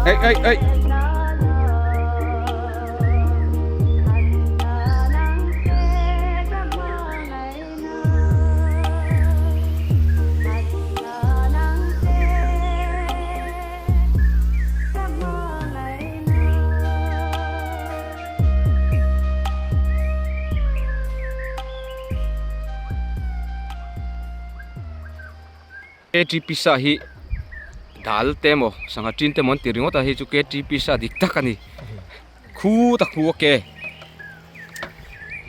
Ei ei ei. KTP sa hi dal te emaw sangha tin te emaw an ti ringawt a hei chu KTP sa dik tak a ni khu tak khu a ke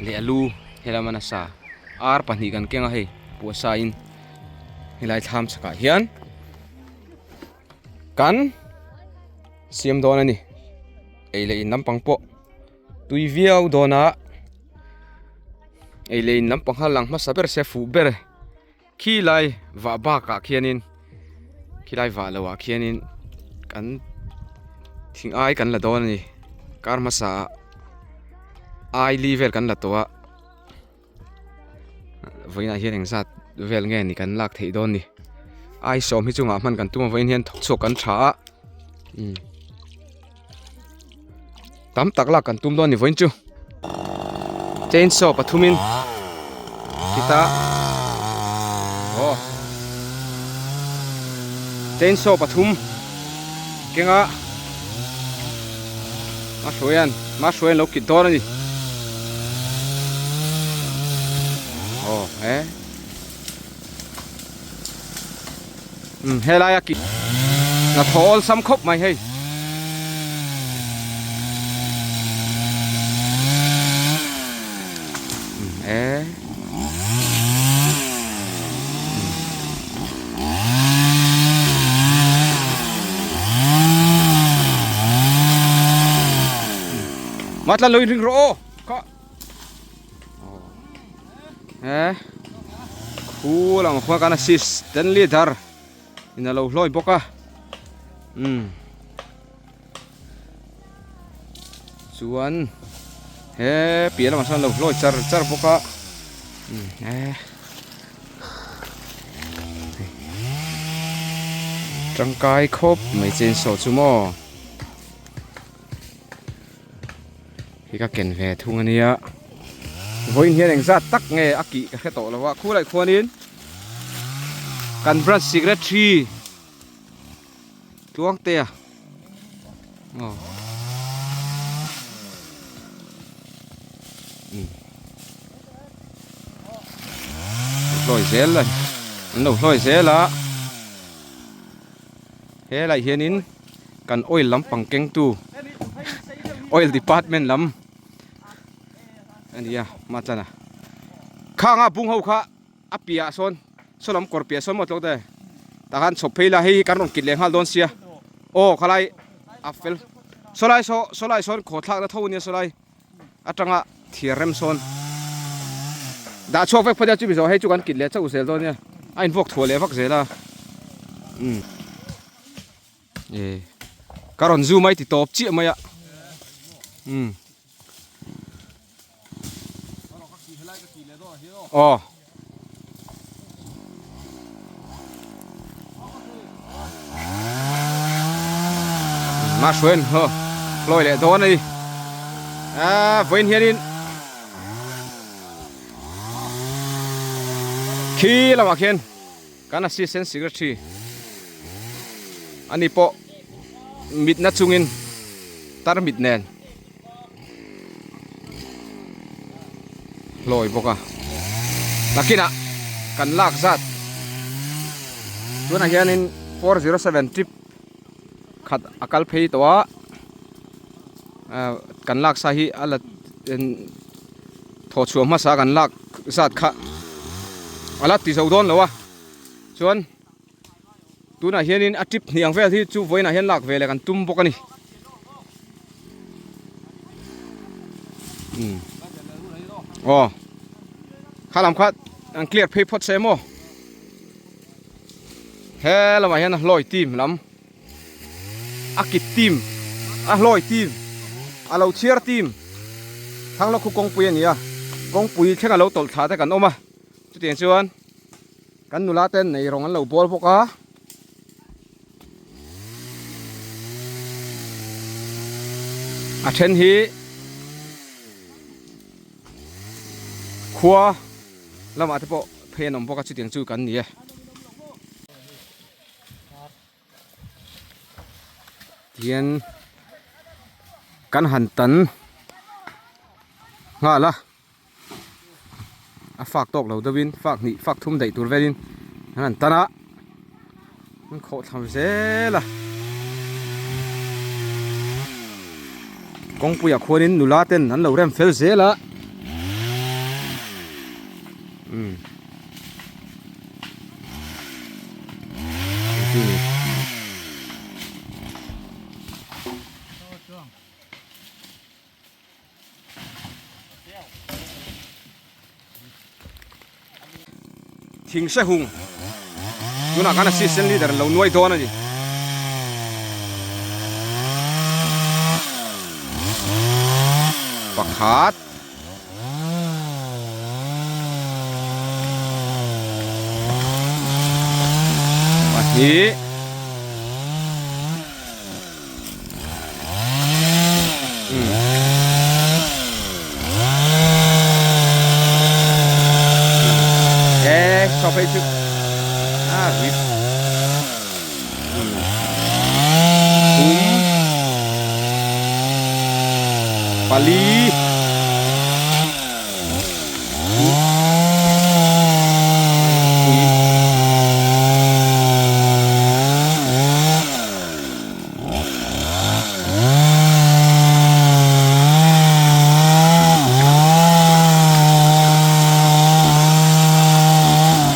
leh alu helam a nasa ar pahnih kan keng a hei puahsa in helai thlam chhakah hian kan siam dawn a ni ei leh in lampang pawh tui viau dawn a ei leh in lampang kha lang hmasa ber se fuh ber Khilai vah bakah khianin khilai vah loh ah khianin kan thing ai kan la dawn a ni kar hmasa ah ai li vel kan la tawh a vawiinah hian engzat vel nge ni kan lak theih dawn ni ai sawm hi chungah hman kan tum a vawiin hian thawk chhuak kan tha a umm tam tak lak kan tum dawn ni vawiin chu chainsaw pathumin khita aw chainsaw pathum kenga a hruaian a hruaian lo kit dawn a ni aw he Umm helai a kih hnathawh awlsam khawp mai hei. Umm e. Matla lo inring rawh aw. Kha. He khu lang khua kan assistant leader in alo hlawi bawk a umm chuan he piah lamah sawn alo hlawi char char bawk a umm he tangkai khawp mai chainsaw chu maw. Hi ka ken ve thung ania vawiin hian engzat tak nge a kih ka hre tawh lo a khulai khuanin kan branch secretary Tluangtea aw umm hlawi zel a an lo hlawi zel a helaiah hianin. Kan oil lampang kengtu oil department lam a ni a Matlana khanga bung ho kha a piah sawn saw lam kawr piah sawn maw tlawk te tah khan chhawp phei la hei hi kan rawn kit leh nghal dawn sia aw khalai a fel sawlai saw sawlai sawn khaw thlak na tho a nia sawlai atanga thir rem sawn dah chhuak vek phawt a chumi zawh hei chu kan kit leh chauh zel dawn nia a invuak thuah leh vak zel a umm. E ka rawn zu mai ti tawp chiah mai a um aw ma hruain ho hlawi leh dawn a ni a vawiin hianin khi lamah khian Kan Assistant Secretary ani pawh mitna chungin tarmit nen hlawi bawk a nakinah kan lak zat tunah hianin 407 trip khat a kal phei tawh a ah kan lak sa hi a la thawh chhuah hmasa kan lak zat kha a la ti zo dawn lo a chuan tunah hianin a tip hniang vel hi chu vawiinah hian lak ve leh kan tum bawk a ni umm aw kha lam kha an clear phei phawt se maw he lamah hian a hlawi team lam. A kit team, a hlawi team, a lo chhiar team Thlanglawk khu kawngpui a ni a, kawngpui thleng a lo tawlh thla te kan awm a, chutiang chuan kan nula ten nei rawng an lo bawl bawk a. A then hi khua lamah te pawh phei an awm bawk a chutiang chu kan ni e. Tihian kan han tan nghal a. A fak tawk lo deuhin fak hnih fak thum daih tur velin an han tan a an khawh thlam zel a kawngpuiah khuanin nula ten an lo rem fel zel a umm. Thing hre hung tunah khan assistant leader an lo nuai dawn a ni. Pakhat. Pahnih. E saw phei chu a rit thum pali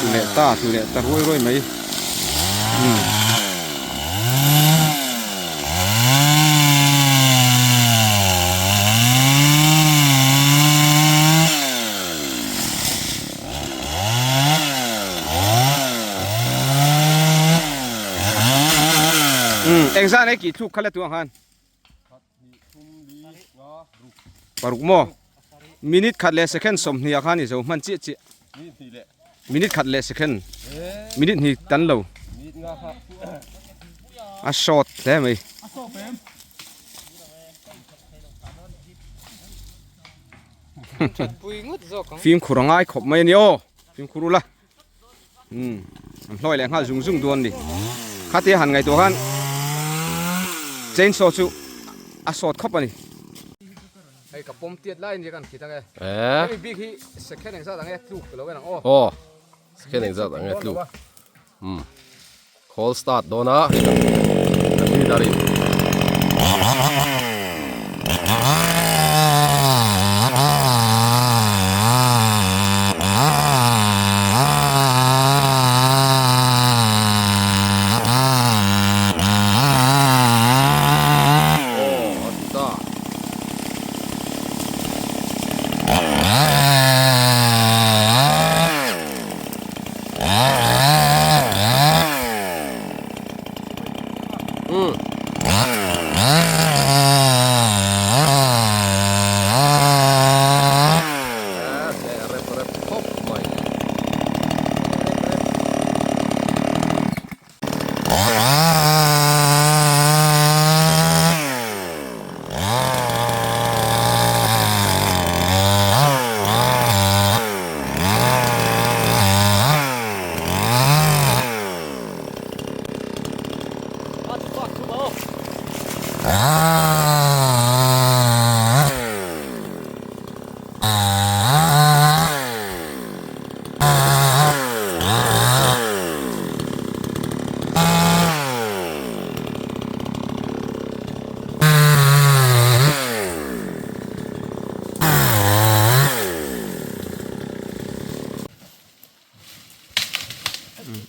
Tlu leh ta tlu leh ta ruai ruai mai umm. Engzah nei kih thluk kha la tu ang khan paruk maw minute khat leh second 20 ah khan i zo hman chiah chiah minute khat leh second minute hnih tan lo a short hle mai. Fimkhur a ngai khawp mai a ni aw fimkhur ula umm an hlawi leh nghal zung zung dawn a ni khatia han ngaihtuah khan chainsaw chu a sawt khawp a ni hei ka pawm tiat lai ania kan khit ang e hemi bik hi second engzat ang e tluk ka lo en ang aw aw second engzat ang e tluk umm call start dawn a hei kan kan leader in. Aw a ti ta.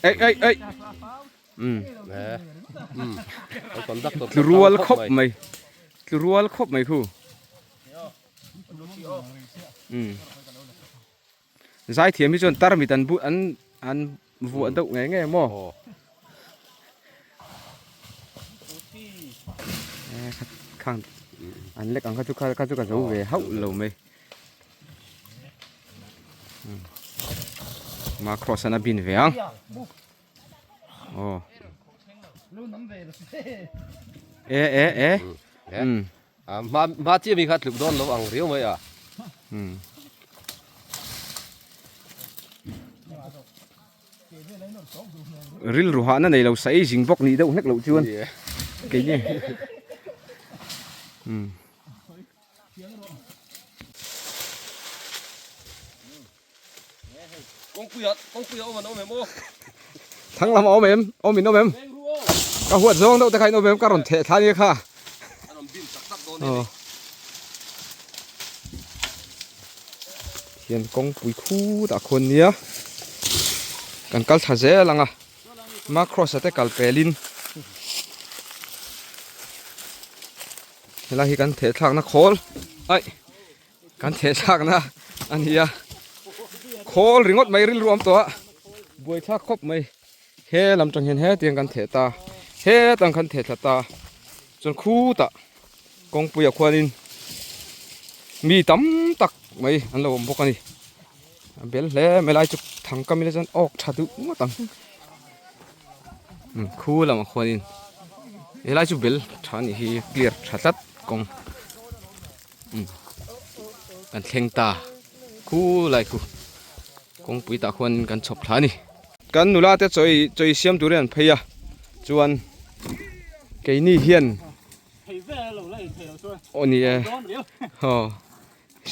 Ei ei ei um tlu rual khawp mai tlu rual khawp mai khu um Zaithiam hi chuan tarmit an bu an an vuah deuh ngei ngei maw? Khang an lek ang kha chu kha chu ka zo ve hauh lo mai. Ma cross an a bin ve ang. Aw. E e e. A hma hma chiah mi kha tluk dawn lo ang riau mai a. Umm. Rilru hahna nei lo sa ei zing bawk nih deuh hlek loh chuan keini. Umm. Thang lam a awm em? Awm in awm em? Ka huat zawng deuh te kha in awm em? Ka rawn theh thla nia kha. Aw. Hian kawngpui khutah khuan nia. Kan kal thla zel ang a. Macross a te kal pelin. Helai hi kan theh thlakna khawl. Aih. Kan theh thlakna a ni a, khawl ringawt mai rilru awm tawh a, buai thlak khawp mai. He lam tang hian hetiang kan theh ta, hetang khan theh thla ta, chuan khutah kawngpuiah khuanin mi tam tak mai an lo awm bawk a ni. A bel hle mai lai chu thang kam ila chuan awk tha duh ngawt ang. Khu lamah khuanin helai chu bel tha a nih hi clear tha tlat kawng. Kan thleng ta khu lai khu kawngpui tah khuan kan chhawp thla a ni. Kan nula te chawi chawi siam turin an phei a chuan keini hian aw ni e aw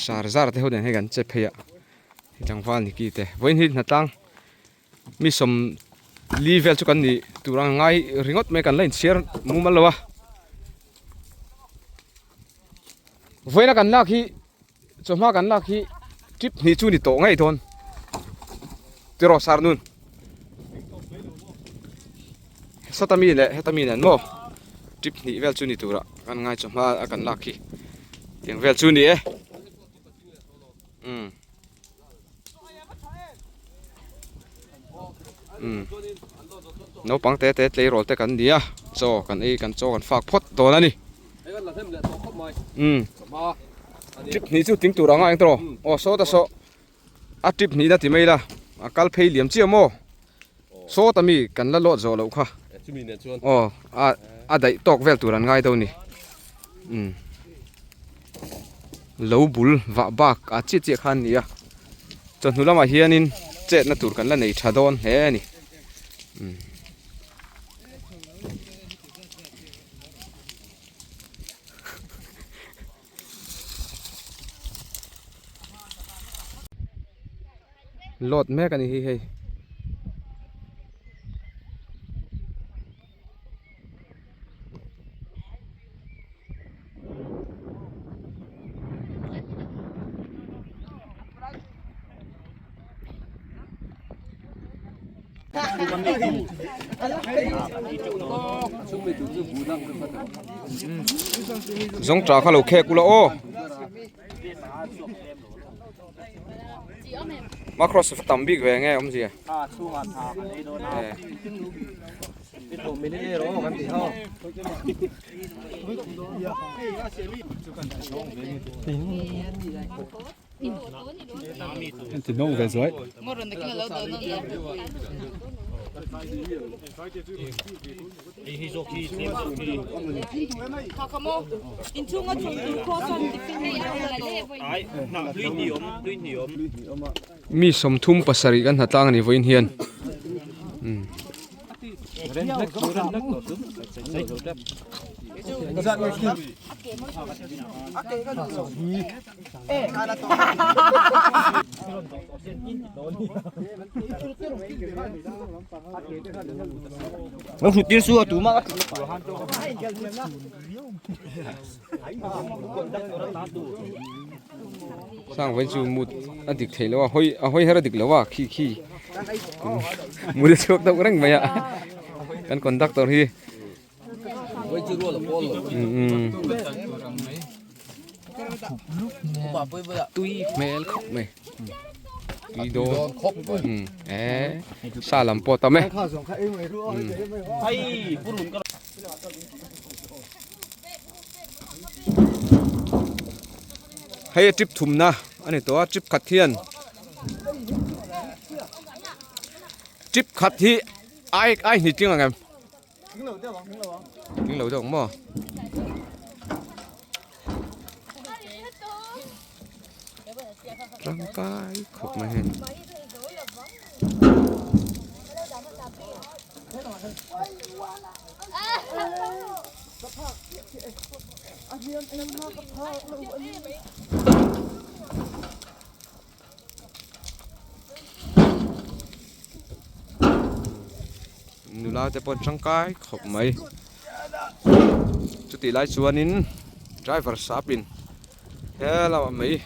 sar zar te ho nen hei kan che phei a tlangval ni ki te vawiin hi hnatlang mi sawm li vel chu kan nih tur ang ngai ringawt mai kan la inchhiar mumal lo a. Vawiina kan lak hi chawhma kan lak hi trip hnih chu ni tawh ngei dawn tiraw sar nun sawta mi leh heta mi nen maw trip hnih vel chu ni turah kan ngai chawhma a kan lak hi tiang vel chu ni e umm. Umm naupang te te tleirawl te kan ni a chaw kan ei kan chaw kan fak phawt dawn a ni umm trip hnih chu tling tur ang a eng tawh aw sawta saw a trip hnih na ti mai la a kal phei liam chiah maw sawta mi kan la lawt zawh loh kha aw a a daih tawk vel tur an ngai dawn a ni umm. Lo bul vah bak a chiah chiah kha an ni a, chawhnu lamah hianin chetna tur kan la nei tha dawn hle a ni. Umm. Load mek a ni hi hei. Zawngṭah kha lo khek ula aw. Microsoft tam bik ve nge awmzia. Mi 37 kan hnatlang a ni vawiin hian umm. Sang vawiin chu mut a dik thei lo a hawi a hawi her a dik lo a khi khi mut a chhuak deuh reng mai a kan conductor hi. Tui hmel khawp mai tui dawn khawp mai e sa lam pawh tam e hei a trip thumna a ni tawh a trip khat hian trip khat hi ai ai hni tling ang em. Tling lo deuh ang, tling lo ang. Tling lo deuh ang maw? Tangkai khawp mai hei. Nula te pawh an tangkai khawp mai. Chutih lai chuanin driver sapin he lamah mai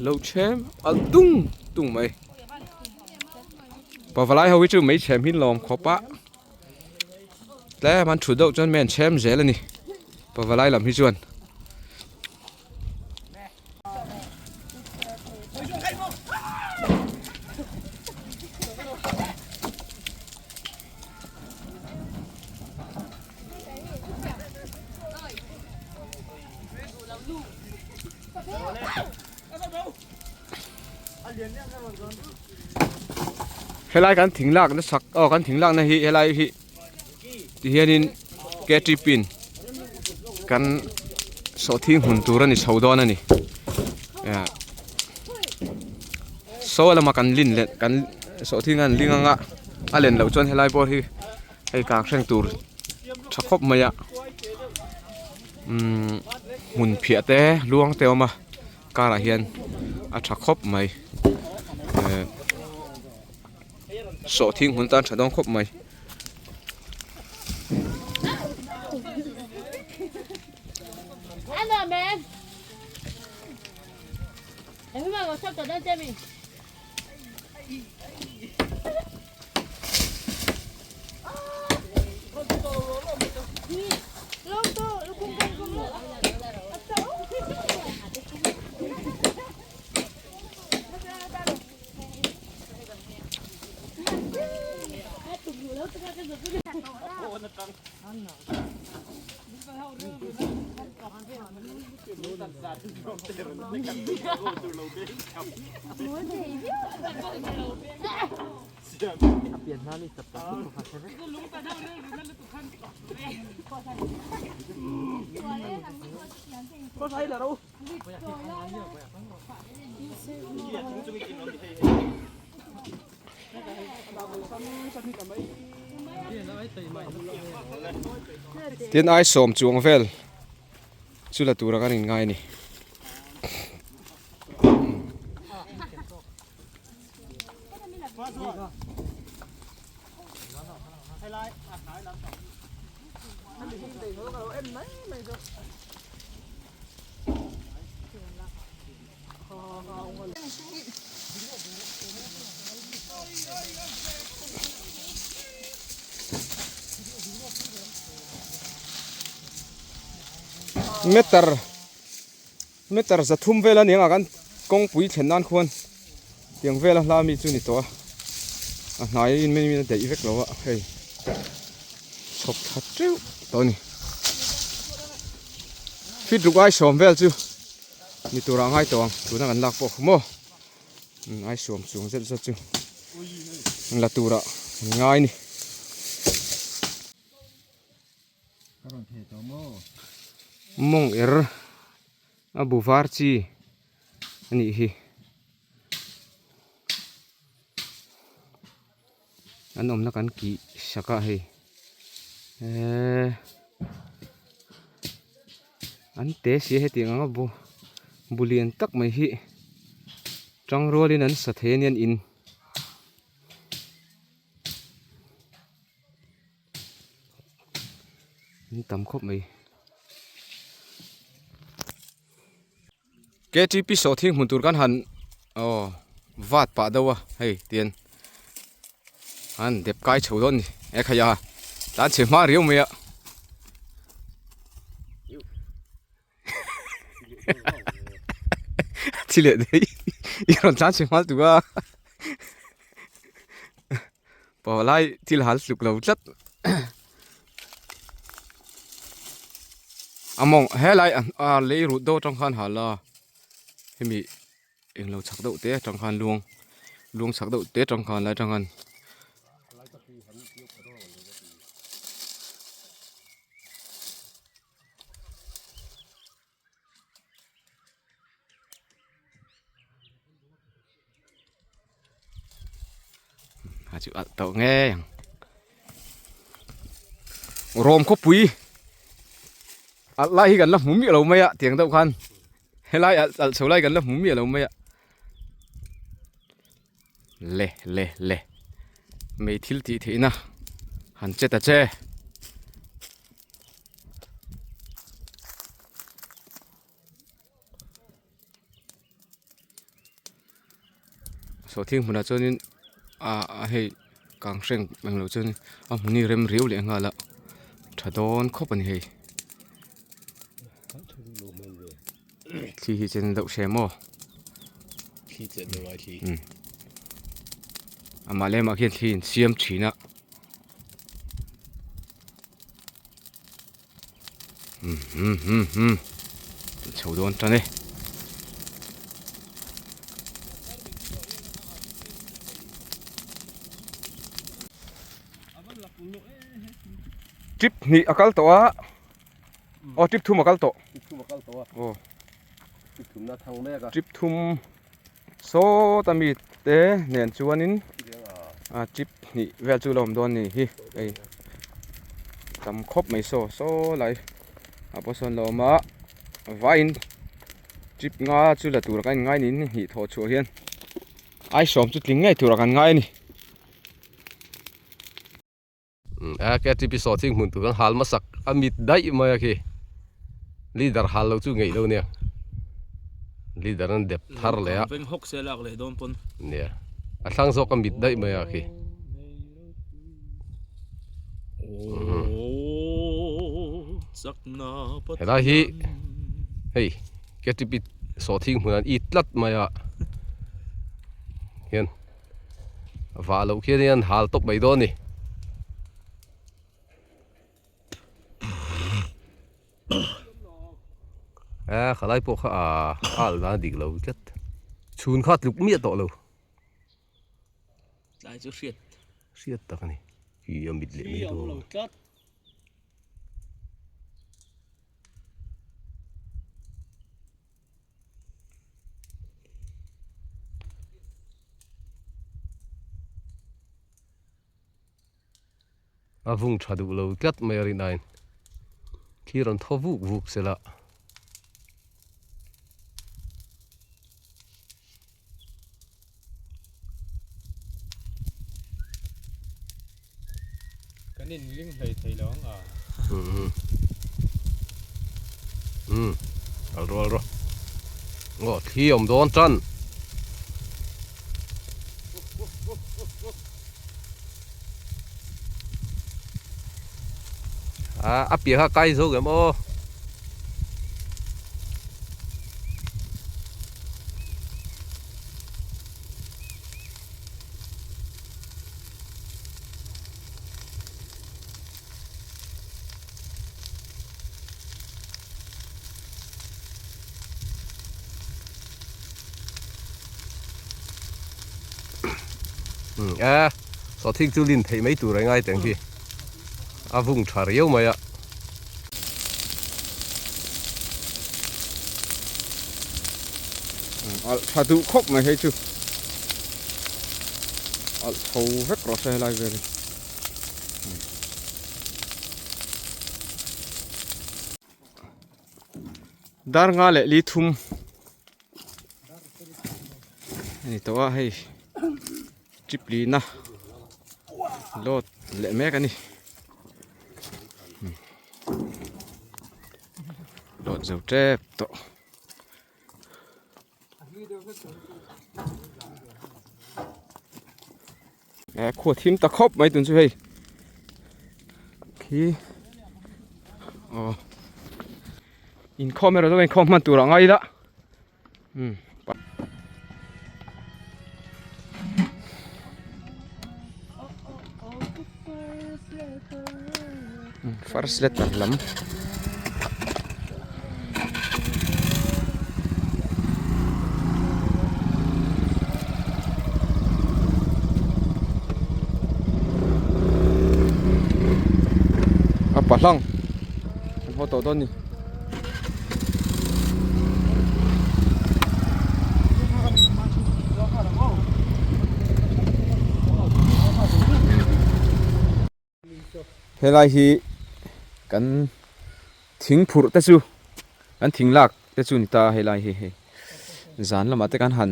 lo chhem alh tung tung mai. Pavalai ho hi chu mai chhem hi lawm khawp a tlem an thut deuh chuan mai an chhem zel a ni pavalai lam hi chuan. Helai kan thing lakna sak aw kan thing lakna hi helai hi tihianin ktp in kan sawhthing hun tur a ni chho dawn a ni saw lama kan lin leh kan sawhthing an ling anga a len loh chuan helai bawr hi hei kang hreng tur tha khawp mai a umm hmun phiah te luang te a awm a karah hian a tha khawp mai eh. Sawhthing hun tan tha dawn khawp mai. Tin ai sawm chuang vel chu la tura kan inngai a ni. Meter meter zathum vel a ni ang a kan kawngpui thlen nan khuan tiang vela hla mi chu ni tawh a a hnai in min a daih vek lo a hei chhawp thla teuh tawh a ni feet ruk ai sawm vel chu ni turah a ngai tawh ang tuna kan lak pawh kha maw ai sawm chuang zet zet chu la turah an ngai a ni. Mawng er a bu var chi a nih hi an awmna kan kih sak a hei eee an te si a hetiang anga bu bu lian tak mai hi tang rualin an sa thei a nia an in. An tam khawp mai. Ktp sawhthing hmun tur kan han aw vat pah deuh a hei tian an dep kai chho dawn a ni e khai a tlan chhe hma riau mai a. Thi leh daih i rawn tlan chhe hma tuk a pawh lai thil hal tluk lo tlat a mawng helai a lei rut deuh atang khan hal a hemi englo chhak deuh te atang khan luang luang chhak deuh te atang khan lai atang khan. chu alh tawh ngei ang rawm khawpui alh lai hi kan la hmu miah lo mai a tiang deuh khan helai alh alh chho lai kan la hmu miah lo mai a le le le mei thil tih theihna han che ta che. Sawhthing hmunah chuanin ah hei kang hreng englo chuan a hmun hi rem riau leh nghal a tha dawn khawp a ni hei thli hi chen deuh hre maw amah leh amah khian thli in siam thin a. Chho dawn tan e. Trip hnih a kal tawh a. Aw trip thum a kal tawh. Trip thum a kal tawh a. Aw. Trip thum na thang mek a. Trip thum sawt a mi te nen chuanin a trip hnih vel chu la awm dawn ni hi hei tam khawp mai saw saw lai ah pawh sawn la awm a vaiin trip nga chu la tur kan inngai niin hnih thawh chhuah hian ai sawm chu tling ngei tur a kan ngai a ni. A KTP sawhthing hmun tur kan hal hmasak a mit daih mai a khi leader hal lo chu ngeih lo nia leader an dep thar leh a veng hawk se lak leh dawn pawn nia a thlang zawk a mit daih mai a khi helai hi hei KTP sawhthing hmun an it tlat mai a hian. Vah loh khian hian hal tawp mai dawn a ni. A khalai pawh kha a al dan a dik lo tlat. Chhun kha tluk miah tawh lo. Tlai chu hriat. Hriat tak a ni. Khi a mit leh mai dawn. A vung tha duh lo tlat mai a rinaiin thlir an thaw vuk vuk sela. Kan in ring hlei thei lo ang a. Umm kal rual rawh. Aw thli awm dawn tan. A a piah kha kai zo em aw. A sawhthing chu lin theih mai tur a ngai teng hi a vung tha riau mai a. Alh tha duh khawp mai hei chu alh chho vek rawh se helai vel hi. Dar nga leh li thum a ni tawh a hei trip lina load leh mek a ni. Load zo tep tawh. Eh khua thim ta khawp mai tun chu hei khi aw inkhawm erawh chuan inkhawm hman tur a ngai ila um first letter lam a pahlang an haw tawh dawn a ni. Helai hi kan thing phurh te chu kan thing lak te chu ni ta a helai hi hei zan lamah te kan han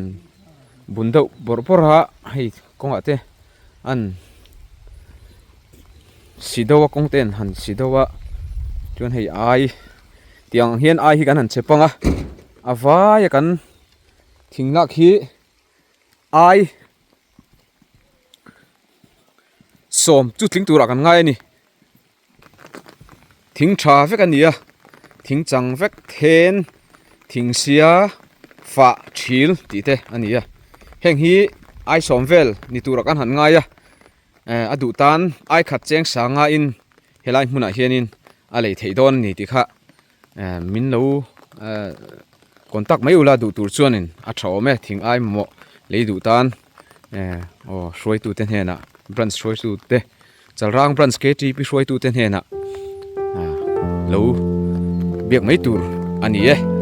bun deuh bawrh bawrh a hei kawngah te an si deuh a kawng te an han si deuh a chuan hei ai tiang ang hian ai hi kan han chep ang a a vaia kan thing lak hi ai sawm chu tling turah kan ngai a ni thing tha vek a ni a thing chang vek then thing sia fah thil tih te a ni a heng hi ai sawm vel ni turah kan han ngai a eh a duh tan ai khat cheng sanga in helai hmunah hianin a lei theih dawn a ni tih kha. Eh min lo eh contact mai ula duh tur chuanin a tha awm e thing ai mamawh lei duh tan eh aw hruaitu te hnenah branch hruaitu te Chalrang branch ktp hruaitu te hnenah ah lo biak mai tur a ni e.